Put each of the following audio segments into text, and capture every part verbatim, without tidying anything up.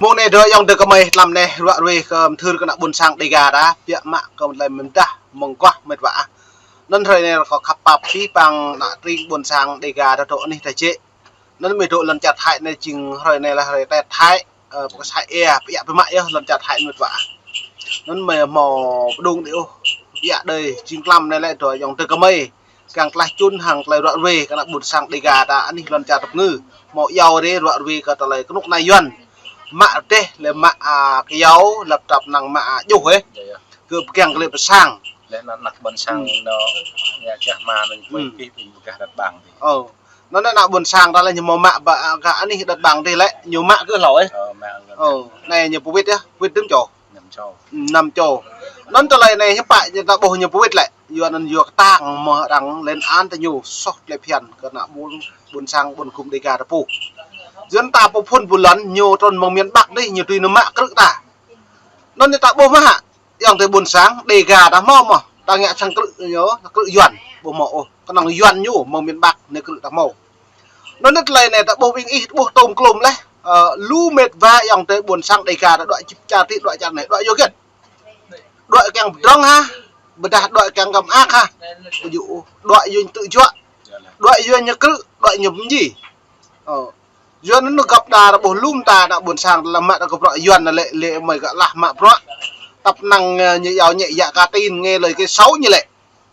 Mông anai dŏ ayŏng adơi gơmơi tlam anai ruă ruê kơ mơthưr kơ ană ƀôn sang Đêga ta, biă mă kơ tơlơi mơdah mơguah mĕt wa ah. Anŭn hrơi anai kâo khăp pap abih bang ană tring ƀôn sang Đêga ta dŏ anih ta jĕ. Anŭn mơi dŏ lŏn čar Thái anai jing hrơi anai lah hrơi Tết Thái, ơ, pơkơsai ia, pơiă pơmă yơh lŏn čar Thái mĕt wa ah. Anŭn mơi hmâo pơdŏng đĭ ôh, pơiă đơi, jing tlam anai lĕ dŏ ayŏng adơi gơmơi. Kiăng tlaih čun hăng tơlơi ruă ruê kơ ană ƀôn sang Đêga ta anih lŏn čar tơpơngư. Hmâo iâu rê ruă ruê kơ tơlơi kơnuk kơna Yuan. Mă rơdêh lĕ mă, a, kơyâo, lăp trăp năng mă, a, juh, ê. Yơh, yơh. Kơ pơgang kơ lĕ pơsang. Lĕ ană, ană ƀôn sang, hmm, anŭn, ñu čah mă anŭn, hmm, pơih pơih pơih pơgah đăt ƀang dih. Ơ. Anŭn ană ƀôn sang ta lĕ ñu hmâo mă ƀă, a, gah anih đăt ƀang dih lĕ, ñu mă kơ hlâo, ê. Ơ, mă kơ. Ơ, anai ñu pơwĭt yơh, wĭt dŭm čô. Năm čô. Năm čô. Anŭn tơlơi anai hiư̆m pă ñu ta ƀuh ñu pơwĭt lĕ. Yua anŭn yua kơtang mơ̆ arăng lên án ta ñu soh tơlơi phiăn kơ ană ƀôn, ƀôn sang ƀôn gum Đêga ta pô. Yua anŭn ta pơphun ƀu lŏn ñu trŭn mơ̆ng miền Bắc dih ñu tui nao mă krư̆ ta. Anŭn ñu ta ƀuh mơ̆ hă. Ayŏng adơi ƀôn sang Đêga ta hmâo mơ̆. Ta ngă sang krư̆ ñu, krư̆ Yuan. Ƀu hmâo ôh. Kơnơ̆ng Yuan ñu mơ̆ng miền Bắc anai krư̆ ta hmâo. Anŭn tơlơi anai ta ƀuh ƀing ih ƀuh tôm klôm laih. Ơ, lu mĕt wa ayŏng adơi ƀôn sang Đêga ta đuaĭ čĭp čar ti đuaĭ čar anai, đuaĭ yua hơget. Đuaĭ kiăng pơdrŏng hă, ƀôdah đuaĭ kiăng kăm ak hă. Ƀu djơ̆ ôh, đuaĭ yua ñu tŭ juă. Đuaĭ yua ñu krư̆, đuaĭ ñu pơmjing. Ơ. Yua anŭn gơ̆p đa ta ƀuh lu mơta ană ƀôn sang ta lăm mă ta kơ bruă Yuan anŭn lĕ, lĕ mơi gah lah mă bruă. Tăp năng, ơ, ñu iâu ñĕ yă ka tin nghe lời kẻ xấu ñu lĕ.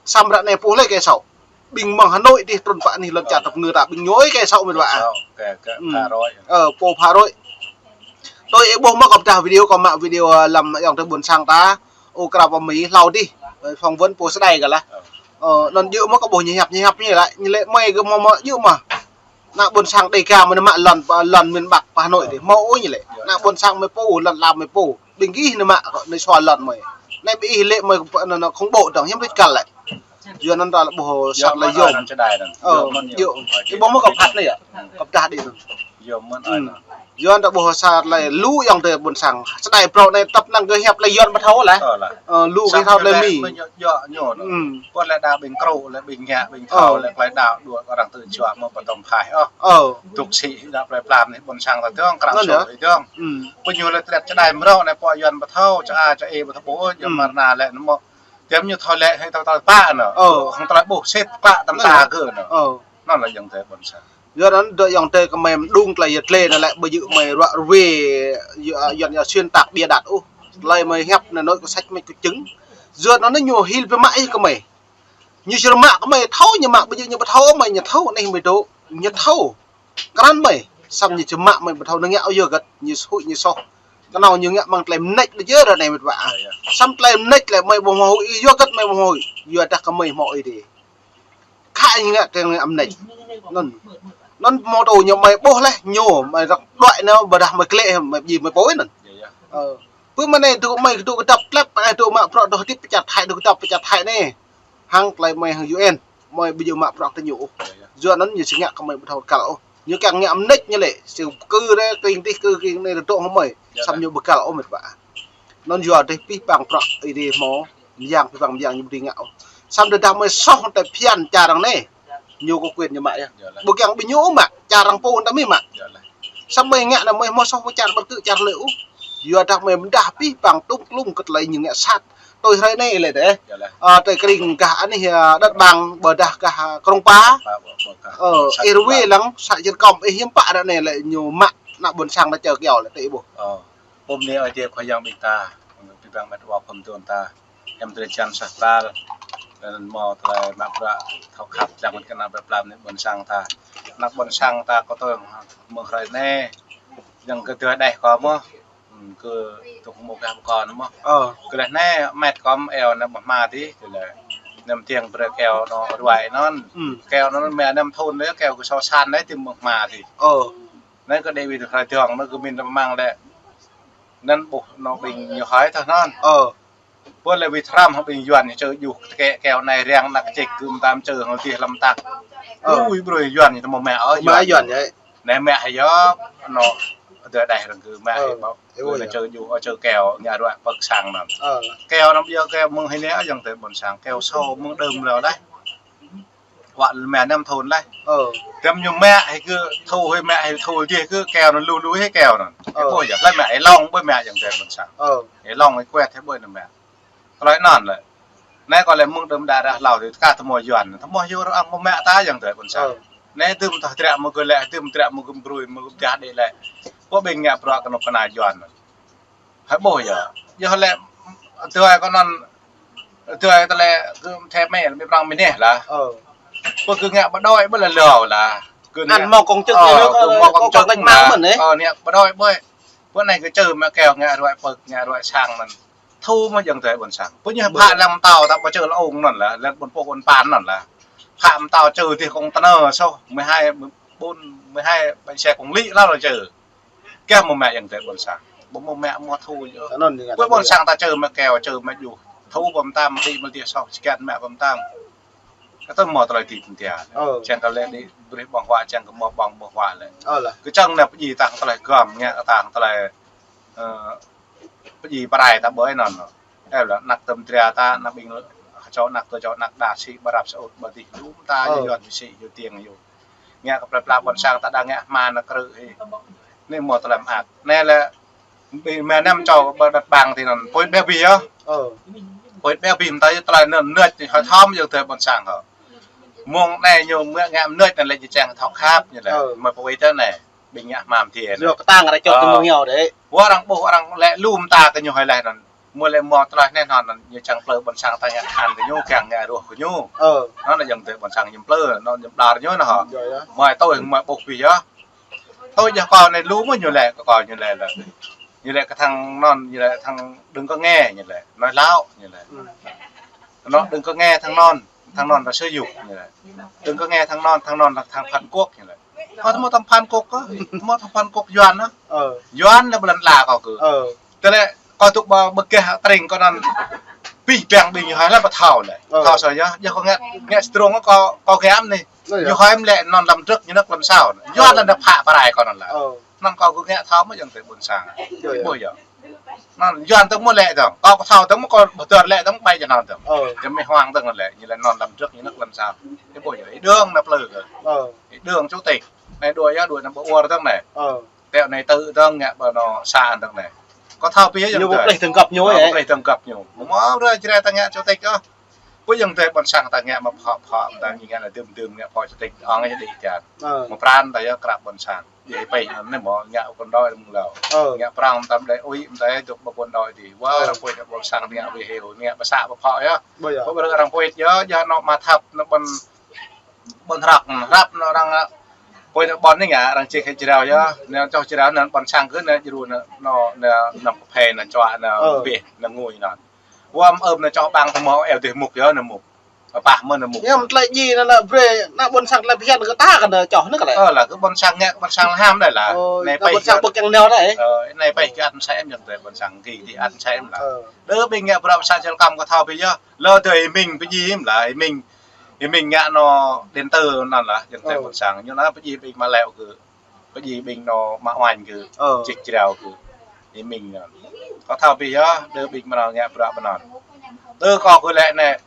Samơ̆ ră anai pô lĕ kẻ xấu. Ƀing mơ̆ng Hà Nội dih trŭn pơ anih lŏn čar tơpơngư ta ƀing ñu ơi kẻ xấu mĕt wa ah. Kẻ xấu, kẻ, kẻ, hmm, pha rơi. Ơ, pô pha rơi. Tui ih ƀuh mơ̆ kâo pơdah video, kâo mă video, ơ, lăm ayŏng adơi ƀôn sang ta. Ơ, krao pơ Mi hlâo dih. Ơ, phỏng vấn pô Sơđai kơ lah. Ơ. Ơ, anŭn djơ̆ mơ̆ kâo ƀuh ñu hiăp, ñu hiăp ñu lĕ. Ñu lĕ mơi kơ hmâo mă djơ̆ mơ̆. Ană ƀôn sang Đêga mơi nao mă lŏn, lŏn miền Bắc pơ Hà Nội dih. Hmâo ôh ñu lĕ. Ană ƀôn sang mơi pô, lŏn Lao mơi pô. Ƀing gih nao mă kơ, nao sua lŏn mơi. Anai ƀing ih lĕ mơi, anŭn, anŭn khủng bố dong, hiư̆m đôč kăl lĕ. Yua anŭn ta ƀuh sat lĕ yôm. Ơ, yôm. Ih ƀuh mơ̆ kâo phat anai yơh. Kâo pơdah đĭ anŭn. Yôm mơ̆n. Hmm. Yua anŭn ta ƀuh sat lĕ lu ayŏng adơi ƀôn sang. Sơđai phrâo anai tăp năng kơ hiăp lĕ Yuan ƀu thâo lah. Ơ, lu kơ thâo tơlơi Mi. Yua ñu anŭn. Hmm. Pô lĕ đa ƀing krư̆, lĕ ƀing ngă, ƀing thâo, ơ, lĕ tơlơi đaŏ đuaĭ arăng tŭ juă mơ̆ pơtŏm phai. Ơ. Ơ. Dŏ sĭ đa plơi plam anai ƀôn sang ta dong, krao sô dong. Hmm. Pô ñu lĕ tret čơđai mrâo anai pô Yuan ƀu thâo, čơ a, čơ ê ƀu thâo ƀuh, yua mơ̆ ră anai lĕ anŭn mơ̆. Tiăm ñu thâo lĕ, hơi thâo thâo pă anŭn. Ơ. Không thâo lĕ ƀuh sĭt klă tăm ta kơ anŭn. Ơ. Anŭn lĕ ayŏng adơi ƀôn sang. Yua anŭn dŏ ayŏng adơi kơ mơi mơđung tơlơi yơh tơlơi anŭn lĕ ƀu djơ̆ mơi ruă ruê, yua, yua, yua xuyên tạc bịa đặt ôh. Tơlơi mơi hiăp anai anŭn có sách mách có chứng. Yua anŭn ñu hil pơmă ih kơ mơi. Ñu či mă kơ mơi thâo ñu mă, ƀu djơ̆ ñu ƀu thâo mơi ñu thâo, anai mơi dŏ, ñu thâo. Krăn mơi, samơ̆ ñu či mă mơi ƀu thâo nao ngă ôh yua hơget, ñu sui ñu soh. Kơnơ̆ng ñu ngă mơ̆ng tơlơi mơneč đôč yơh ră anai mĕt wa ah. Samơ̆ tơlơi mơneč lĕ mơi ƀu hmâo huĭ, yua hơget mơi ƀu hmâo huĭ. Yua dah kơ mơi hmâo Ơi Adai. Khă ñu ngă tơlơi ngă mơneč. Anŭn. Anŭn mơ̆ tơ ñu mơi ƀuh leh, ñu mơi răk đuaĭ nao, ƀôdah mơi klĕ, mơi pơjing mơi pô anŭn. Ơ. Pơ mơ̆ng anai dŏ mơi dŏ kơdŏp tlĕp, anai dŏ mă bruă dŏ hơdip pơ čar Thái, dŏ kơdŏp pơ čar Thái anai. Hăng tơlơi mơi hăng U N, mơi ƀu djơ̆ mă bruă tơ ñu ôh. Yua anŭn ñu či ngă kơ mơi ƀu thâo kăl ôh. Ñu kiăng ngă mơneč ñu lĕ, či kơ rê kring dih kơ kring anai dŏ hăng mơi. Samơ̆ ñu ƀu kăl ôh mĕt wa ah. Anŭn yua dih abih bang bruă Ơi Adai hmâo, mơyang abih bang mơyang ñu ƀu dưi ngă ôh. Samơ̆ tơdah mơi soh tơlơi phiăn čar arăng anai, ñu có quyền ñu mă yơh. Ƀu kiăng ƀing ñu ôh mă, čar arăng pô ta mơi mă. Samơ̆ mơi ngă anai mơi hmâo soh pơ čar ƀơ̆t kơ čar lĕ ôh. Yua dah mơi mơdah abih bang tŭm klŭm kơ tơlơi ñu ngă sat. Tui hrơi anai lĕ dêh. Ơ, tơlơi kring gah anih, ơ, đăt ƀang ƀôdah gah, ơ, Krông Pa. Ơ, ih ruai lăng, sat jơr kŏm, ih hiư̆m pă ră anai lĕ ñu mă ană ƀôn sang ta čơ kơyâo lĕ tơ ih ƀuh. Ơ. Pơm anai Ơi Adai Khua Yang ƀing ta, abih bang mĕt wa khŏm tŭ ta. Hiam drơi jăn sah tal, anŭn hmâo tơlơi mă bruă thâo khăp lăng mơ̆n kơ ană plơi pla anai ƀôn sang ta. Ană ƀôn sang ta kơ tui mơ̆ng hrơi anai. Yang kơ tui đeh kơ mơ̆. Hmm, kơ tŭk mơ̆ kơ kơ mơ̆. Ơ. Kơ leh anai mĕt kơ mơ̆ eo anai ƀu hmâo dih, kơ leh. Anăm tiăng brơi keo anŭn ruai anŭn. Hmm. Keo anŭn mơi anăm thun leh, keo kơ sô san leh, tiăng ƀu hmâo dih. Ơ. Anai kơ đe ƀing tơ hrơi tiong, anai kơ min tơ mơ̆ng leh. Anŭn ƀuh anŭn ƀing ñu hơi thâo anŭn. Ơ. Ƀu lĕ ƀing Trump hăng ƀing Yuan ñu čơ juh tơkĕ keo anai riăng anăk čĕk kư̆m tam čơ hăng dih lăm tăk. Ơ. Ui brơi Yuan ñu tơ mơ̆ mă ôh, mă Yuan. Yuan yơh. Anai mă hơi yơh, anŭn tơ đeh arăng kơ mă hơi ƀuh. Ơ, ơ, kơ anai čơ juh, ơ, čơ keo ngă ruă pơk sang anŭn. Ơ. Keo anŭn yơh keo mơ̆ng hơi anai ayŏng adơi ƀôn sang keo sô mơ̆ng đưm lơ đeh. Wă mă năm thun leh. Ơ. Tơm ñu mă hơi kơ thu hơi mă hơi thu dih kơ keo anŭn lu lu hơi keo anŭn. Ơ. Ƀuh yơh, lĕ mă ih lông ƀơi mă ayŏng adơi ƀôn sang. Ơ. Ih lông ih kuet hĭ ƀơi anŭn mă. Tơlơi anŭn lĕ. Anai kâo lĕ mơ̆ng đưm đă ră hlâo tui kơ tơmô Yuan. Tơmô Yuan arăng mơ̆ mă ta ayŏng adơi ƀôn sang. Ơ. Anai tơm tah triă mơ̆ gơ̆ lĕ, tơm triă mơ̆ gơ̆ brui, mơ̆ gơ̆ pơdah đĭ lĕ. Pô ƀing ngă bruă kơnuk kơna Yuan. Hơi ƀuh yơh. Yơh lĕ, tơlơi kâo anŭn, tơlơi tơlơi kơ thep mĕ, mĕ prăng mĕ neh lah. Ơ. Pô kơ ngă pơđôi ƀơi lĕ hlâo lah. Kơ anŭn ngă mơ̆ kông čơk ơ, ñu kơ mơ̆ kông čơk mơ̆n anai. Ơ, ngă pơđôi ƀơi. Pô anai kơ čơ mă keo ngă ruai pơk, ngă ruai sang anŭn. Thu mơ̆ ayŏng adơi ƀôn sang. Pô ñu phă lăm tao ta pơ čơ lŏng anŭn lah, lăm ƀôn pô ƀôn pan anŭn lah. Phă mơ̆ tao čơ tih kông tơnơ soh, mười hai, ƀôn, mười hai bánh xe kông lĭ lah lŏng čơ. Kơ mơ̆ mă ayŏng adơi ƀôn sang. Ƀu mơ̆ mă mơ̆ thu yơh. Anŭn ñu ngă ƀôn sang ta čơ mă keo, čơ mă juh. Thu pơm tam, ti mă tih soh, sơkĕt mă pơm tam. Kơ tơmô tơlơi ti tơntia. Ơ. Čang kơ lĕ đĭ brih ƀơ̆ng huă, čang kơ mơ̆ ƀơ̆ng ƀơ̆ng huă lĕ. Ơ lah. Kơ čang nă pơjing tang tơlơi gơ̆m, ngă kơ tang tơlơi, ơ, pơjing pơrai ta ƀơi anŭn. Ơ lah, anăk tơm tria ta, anăk ƀing lĕ, čô anăk tơ čô anăk đa sĭ, ƀơi rap sơut, ƀơi tih, lŭm ta, ơ, ñu Yuan sĭ, ñu tiêng ñu. Ngă kơ plơi pla ƀôn sang ta đang ngă hma anăk krư̆ hĭ. Anai mơ̆ tơlơi mơak. Anai lĕ, ƀing mơ̆ năm čô ƀơi đăt ƀang ti anŭn. Pui ƀĕ ƀih yơh. Ơ. Pui ƀĕ ƀih mơ̆ ta yơh tơlơi anŭn nơč, hơi thom yơh tơlơi ƀôn sang hŏ. Mơ̆ng anai ñu mơ̆ ngă nơč anŭn lĕ ñu čang thâo khăp ñu lĕ. Ơ. Mơ̆ pui tơ anai. Ƀing ngă hma mơ̆ ti anai. Yua kơ tang ră čŏk tơmơ̆ng yơh đĕ. Wơ̆t arăng ƀuh arăng lĕ lŭm ta kơ ñu hơi leh anŭn. Mơ̆ lĕ mơ̆ tơlơi anai anŭn, anŭn ñu čang plơi ƀôn sang ta ngă hăn kơ ñu, kiăng ngă ruh kơ ñu. Ơ. Anŭn ayŏng adơi ƀôn sang ñu plơi, anŭn ñu ƀlŏr ñu anŭn hŏ. Yơh, yơh. Mơ̆ tui mơ̆ ƀuh ƀih yơh. Tui yơh kâo anai lŭm mơ̆ ñu lĕ, kơ kâo ñu lĕ lĕ. Ñu lĕ kơ thăng anŭn, ñu lĕ thăng đừng có nghe, ñu lĕ. Nói láo, ñu lĕ. Ơ. Anŭn đừng có nghe thằng non, thằng non là sư dục, ñu lĕ. Đừng có nghe thằng non, thằng non là thằng phản quốc, ñu lĕ. Kâo tơmô thăm Phan Kuk kơ, tơmô thăm Phan Kuk Yuan hă? Ơ. Yuan lĕ ƀơi lŏn ala kâo kơ. Ơ. Tơlơi kâo tŭ ƀơ, ƀơ keh tring kâo anŭn pih peng ƀing ñu hơi lăp pơthâo lĕ. Ơ. Thâo sơ yơh, yơh kâo ngă, ngă strong kâo, kâo ngă anai. Ơ, yơh. Ñu hơi mơ̆ lĕ anŭn lăm drơ̆k ñu năk lăm sao. Yuan lĕ đa phă pơrai kâo anŭn lah. Ơ. Anŭn kâo kơ ngă thâo mơ̆ ayŏng adơi ƀôn sang. Yơh, yơh. Ƀuh yơh. Anŭn Yuan tơ̆ng mơ̆ lĕ tơ̆ng. Kâo pơthâo tơ̆ng mơ̆ kâo pơdơr lĕ tơ̆ng ƀai jơnăn tơ̆ng. Ơ. Jơmih huang tơ̆ng lĕ, ñu lĕ anŭn lăm drơ̆k ñu năk lăm sao. Ih ƀuh yơh, ih đương nă plư kơ. Ơ. Ih đương chủ tịch. Anai đua yơh, đua nă ƀu ur tơ̆ng anai. Ơ. Teo anai tơ tơ̆ng ngă ƀơ anŏ sa tơ̆ng anai. Kâo thâo ƀĭ yơh ñu ƀu plih tơ̆ng găp ñu yơh. Ƀu plih tơ̆ng găp ñu. Mơ̆ mơ̆ ră čơrĕ ta ngă chủ tịch ôh. Ƀu ayŏng adơi ƀôn sang ta ngă mă phŏ phŏ, ta ñu ngă anai tơ̆m tơ̆m ngă phó chủ tịch ong ñu đĭ čan. Ơ. Mơ̆ pran ta yơh krăp ƀôn sang. Djai pĕ anai mơ̆ ngă quân đội mơ̆ng hlâo. Ơ. Ngă prang tam đai ui, tam đai dŏ ƀơi quân đội ti. Wơ̆t, ơ, arăng pui ta ƀôn sang ngă ƀu hyu, ngă pơsă pơphŏ yơh. Ƀuh yơh. Ƀuh arăng pui yơh, yơh anŏ mă thăp, anŏ ƀôn, ƀôn hrăk, hrăp anŏ arăng, ơ, pui ta ƀôn anai ngă, arăng čih kơ jrao yơh. Anai čoh jrao anŭn ƀôn sang kơ anai jru anŭn, anŏ, anŏ, anŏ pơphê, anŏ čuă, anŏ, ơ, bih, anŏ ngui anŭn. Wơ̆t mơ̆ ƀu anai čoh ƀang tơmô eo dih mŭk yơh, anai mŭk. Pah mơ̆n mŭk. Yơh, mơ̆ tơlơi djai anŭn lĕ brơi, ană ƀôn sang tơlơi phiăn kơ ta kơ anŭn čoh anŭn kơ lĕ. Ơ, lah kơ ƀôn sang ngă, ƀôn sang lăm đai lah. Ơ, anai ană ƀôn sang ƀu kiăng nao đai. Ơ, anai pĕ kơ ăn sem ayŏng adơi ƀôn sang kơ ti ăn sem lah. Ơ. Đơ ƀing ngă bruă sa jel kam kơ thâo ƀĭ yơh. Lơ tơ ih mĭn pơdjai mơ̆ lah, ih mĭn, ih mĭn ngă anŏ điện tử anŭn lah, ayŏng adơi ƀôn sang. Ñu anŭn pơdjai ƀing mă leo kơ. Pơdjai ƀing anŏ mă oanh kơ. Ơ. Čih jrao kơ. Ih mĭn anŭn. Kâo thâo ƀĭ yơh, đơ ƀing mơnơ̆ng ngă bruă mơnơ̆ng. Tơ kâo kơ lĕ anai.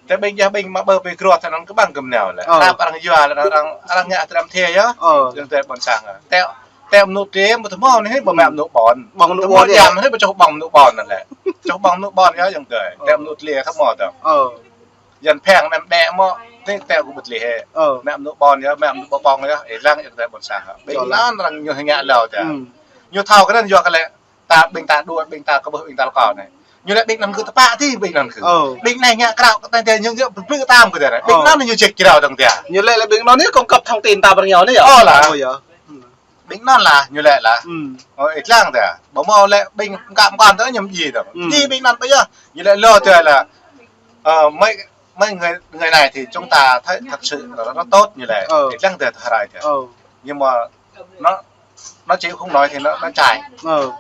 Tơ ƀing yơh ƀing mă ƀơ ƀĭ grot anŭn kơ ƀăng kơ mơneo lĕ. Ơ. Krăp arăng yua lĕ arăng, arăng ngă tram thia yơh. Ơ. Ayŏng adơi ƀôn sang. Teo, teo mơnŭ tram ƀu tơmô anai ƀu mă mơnŭ ƀôn. Ƀơ̆ng mơnŭ ƀôn yơh. Tơmô jam anai ƀu čoh ƀơ̆ng mơnŭ ƀôn anŭn lĕ. Čoh ƀơ̆ng mơnŭ ƀôn yơh ayŏng adơi. Teo mơnŭ tram tơmô tơ̆ng. Ơ. Yuan pheng anai mơ̆ đĕ mơ̆, tĕ tĕ kơ ƀu tlih hĕ. Ơ. Mă mơnŭ ƀôn yơh, mă mơnŭ ƀơ̆ng yơh, ih lăng ayŏng adơi ƀôn sang. Ƀing anŭn arăng ñu ngă hlâo tơ̆. Ñu thâo kơ anŭn yua kơ lĕ, ta ƀing ta đuaĭ, ƀing ta kơ ƀuh, ƀing ta lŏ kâo anai. Ñu lĕ ƀing anŭn kơ tơpă tih, ƀing anŭn kơ. Ơ. Ƀing anai ngă krao kơ tơ̆ng tơ̆ng ñu, ñu pơplư tam kơ tơ̆ng. Ƀing anŭn ñu čih jrao tơ̆ng tơ̆ng. Ñu lĕ lĕ ƀing anŭn anai kông găp thông tin ta ƀơi ñu anai yơh. Ơ lah. Ơ yơh. Ƀing anŭn lah, ñu lĕ lah. Ơ, ih lăng tơ̆. Ƀu mơ̆ lĕ ƀing kăm kăn tơ̆ ñu mơ̆ djai tơ̆. Djai ƀing anŭn ƀu yơh. Ñu lĕ lơ tơ̆ lah. Ờ, mấy, mấy người, người này thì chúng ta thấy thật sự là nó tốt như này. Ơ. Ih lăng tơ̆ tơrai tơ̆. Ơ. Nhưng mà nó, nó chịu không nổi thì nó, nó chạy. Ơ.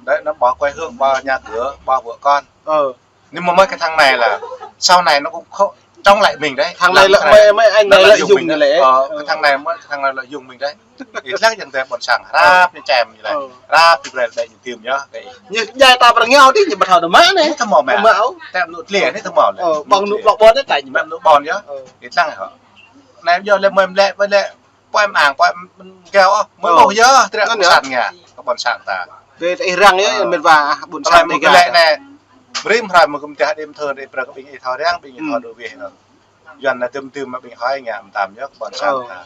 Đấy, nó bỏ quê hương, bỏ nhà cửa, bỏ vợ con. Ơ. Nhưng mà mấy cái thằng này là sau này nó cũng không chống lại mình đấy. Thằng này lợi, mấy, mấy anh này lợi dụng mình đấy. Ờ, cái thằng này, mấy thằng này lợi dụng mình đấy. Ih lăng ayŏng adơi ƀôn sang, hrăp ñu čem ñu lĕ. Hrăp ñu brơi đĕ ñu tơ̆m yơh. Ñu djai ta ƀrăng ñu dih, ñu ƀu thâo anŭn mă anai. Ñu tơmô mă. Mă ôh. Tĕ mơnŭ tlia anai tơmô lĕ. Ƀơ̆ng mơnŭ ƀlŏk ƀôn anai tĕ ñu mă mơnŭ ƀôn yơh. Ih lăng hŏ. Anai yơh lĕ mơi lĕ, mơi lĕ. Pô em ang, pô em keo ôh, mơi ƀuh yơh, tơlơi ƀôn sang ngă. ƀôn sang ta. Tơ ih răng yơh, mĭt wa, ah, ƀôn sang ta mơ̆ng kơ lĕ anai. Brĭm hrơi mơ̆ng kơ mơtiah đĭm thơ, đĭ prăk ƀing ih thâo răng, ƀing ih thâo đu wih anŭn. Yuan anai tơm tơm mă ƀing hơi ngă mơtam yơh ƀôn sang ta.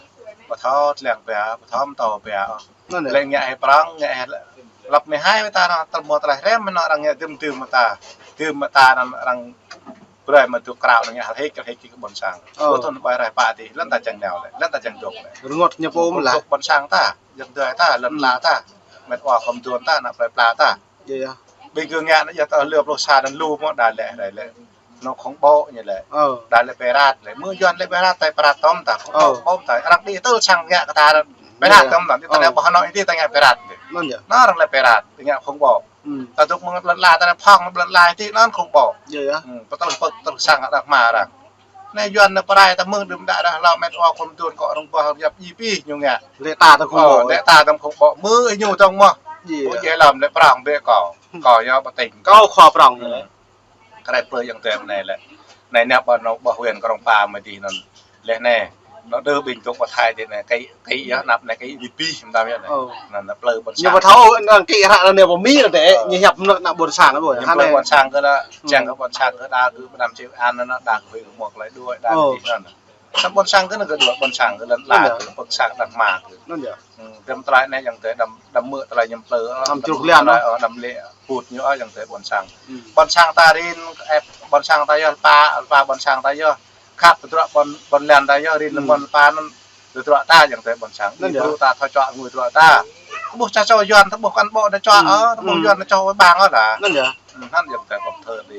Pơthâo tlang pia, pơthâo mơtâo pia. Lĕ ngă hai prong, ngă hai lăp mơhai mơta anŭn, tơl mơ̆ tơlơi hrăm mơ̆n arăng ngă tơm tơm mơta. Tơm mơta anŭn arăng brơi mă tŭ krao anŭn ngă hơ̆k hơ̆k kơ ƀôn sang. Ƀu thun ƀai rai pă tih, lŏn ta čang nao lĕ, lŏn ta čang dŏ lĕ. Rơngot ñu pô mơ̆n lah. Ƀôn sang ta, yang dơi ta, lŏn la ta. Mĕt wa khŏm tuan ta, ană plơi pla ta. Ƀing gơ̆ ngă anŭn yơh ta lơ pluh sa anŭn lu mơ̆ đa lĕ, đa lĕ. Anŭn khŏng ƀô̆ ñu lĕ. Đa lĕ pơrat lĕ. Mơ̆ Yuan lĕ pơrat, tai pơrat tơm ta. Khŏng ƀô̆, ƀô̆ ta. Arăng đĭ tơl sang ngă kơ ta. Pơrat tơm ta. Tơdah ƀu hơnŏ ih tih ta ngă pơrat. Anŭn yơh. Anŭn arăng lĕ pơrat, ngă khŏng ƀô̆. Ta dŏ mơ̆ng lŏn la ta anai phŏng lŏn la ih tih anŭn khŏng ƀô̆. Pơtơl pơk tơl sang đah mă arăng. Anai Yuan anai pơrai ta mơ̆ng đưm đă đah hlâo mĕt wa khŏm tuan kơ rơngot boh yap ih pih ñu ngă. Lĕ ta tơm khŏng ƀô̆. Lĕ ta tơm khŏng ƀô̆. Mơ̆ ih ñu tơng mơ̆. Ƀu djơ̆ lăm lĕ prong bĕ kâo. Kâo yơh pơtĭng. Kâo khua prong lĕ. Kơ rai pơ yang tơm anai lĕ. Anai nao ƀôn anŭn ƀuh huyện Krông Pa mơ̆ tih anŭn. Leh anai, anŭn đơ ƀing tŭk pơthai tih anai, kơ, kơ yơh anăp anai kơ ih pih mơtam yơh anai. Anŭn, anŭn plơi ƀôn sang. Ñu pơthâo anŭn kơ ih ră anŭn anai pơmĭn tih, ñu hiăp anŭn ană ƀôn sang ƀu. Ñu plơi ƀôn sang kơ lĕ, čang kơ ƀôn sang kơ đa kơ ƀu năm čih an anŭn đa kơ huĭ kơ mơ̆ kơ lĕ đuaĭ đa kơ tih anŭn. Anŭn ƀôn sang kơ anŭn kơ đuaĭ ƀôn sang kơ lŏn la kơ pơk sang đah mă kơ. Anŭn yơh. Tơm tơlơi anai yang tơm đăm, đăm mơ̆ tơlơi ñăm plơi, đăm čruk lian, đăm lĕ put ñu yang tơm ƀôn sang. Ƀôn sang ta rin, ƀôn sang ta yơh lơpa, lơpa ƀôn sang ta yơh. Khăp tơdruă ƀôn, ƀôn lan ta yơh, rin lơmon lơpa anŭn tơdruă ta yang tơm ƀôn sang. Anŭn yơh. Ih brŭ ta thâo čuă ngui tơdruă ta. Ƀuh ča čô Yuan, ta ƀuh cán bộ ta čuă, ta ƀuh Yuan ta čuh wai bang ta. Anŭn yơh. Anŭn yang tơm kŏp thơ đĭ,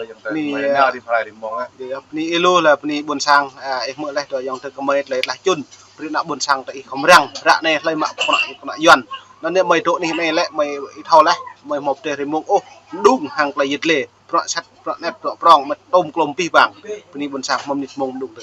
yang tơm mơi nao rim hrơi rim mông. Yơh, bơni ih lu lah bơni ƀôn sang, ih hmư̆ laih dŏ yang tơm kơmơi tơlơi tơlah čun. Brơi ană ƀôn sang ta ih khŏm răng, ră anai hlơi mă kơnuk, kơnuk Yuan. Anŭn anai mơi dŏ anih anai lĕ mơi ih thâo laih, mơi hmâo pơdrĕ rim mông ôh, mơđung hăng tơlơi yit lĕ. Bruă sat, bruă anet, bruă prong, mĕt tơm klôm pih bang. Bơni ƀôn sang hmâo mơnit mông mơđung tơ̆.